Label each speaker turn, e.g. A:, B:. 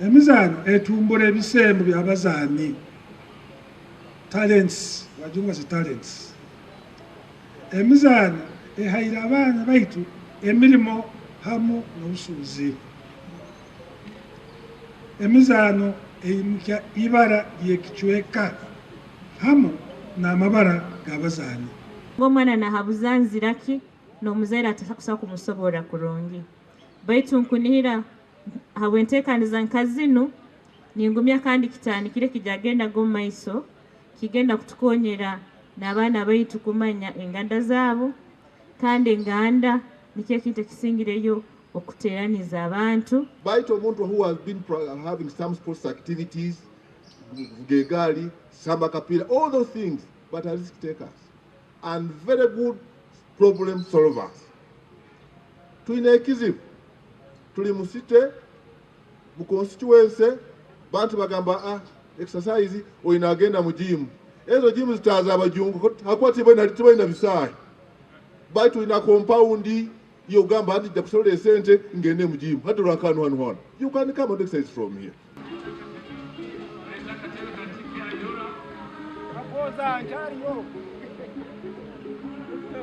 A: Emizaano etumbura ebisembo by'abazaani, talents, abajungu bati talents. Emizaano ehaire abaana baitu emirimo hamu n'obusuubuzi. Emizaano eimukya ibara ly'ekicweka hamu n'amabara g'abazaani.
B: Omwana nahabuza nzira ki n'omuzaire atakusobora kumusoborra kurungi. Baitu nkunihira habw'enteekaniza nka zinu ningumya kandi kitandikire kijagendaga omu maiso kigenda kutukonyera n'abaana baitu kumanya enganda zaabo kandi enganda nikyo ekintu ekisingireyo okuteraniza abantu.
C: Baitu omuntu who has been having some sports activities, vuga egaali, samba akapiira, all those things, but are risk takers and very good problem solvers. Twine ekizibu, tuli mu city, mu constituency, bantu bagamba ah, exercise oyina agenda mu gym. Ezo gym zitaaza abajungu hakuba tibalina bisaahe. Baitu tulina compound yogamba hati nja kusorora esente ngende mu gym. Hati rwakanu hanu hona. You can come and exercise from here.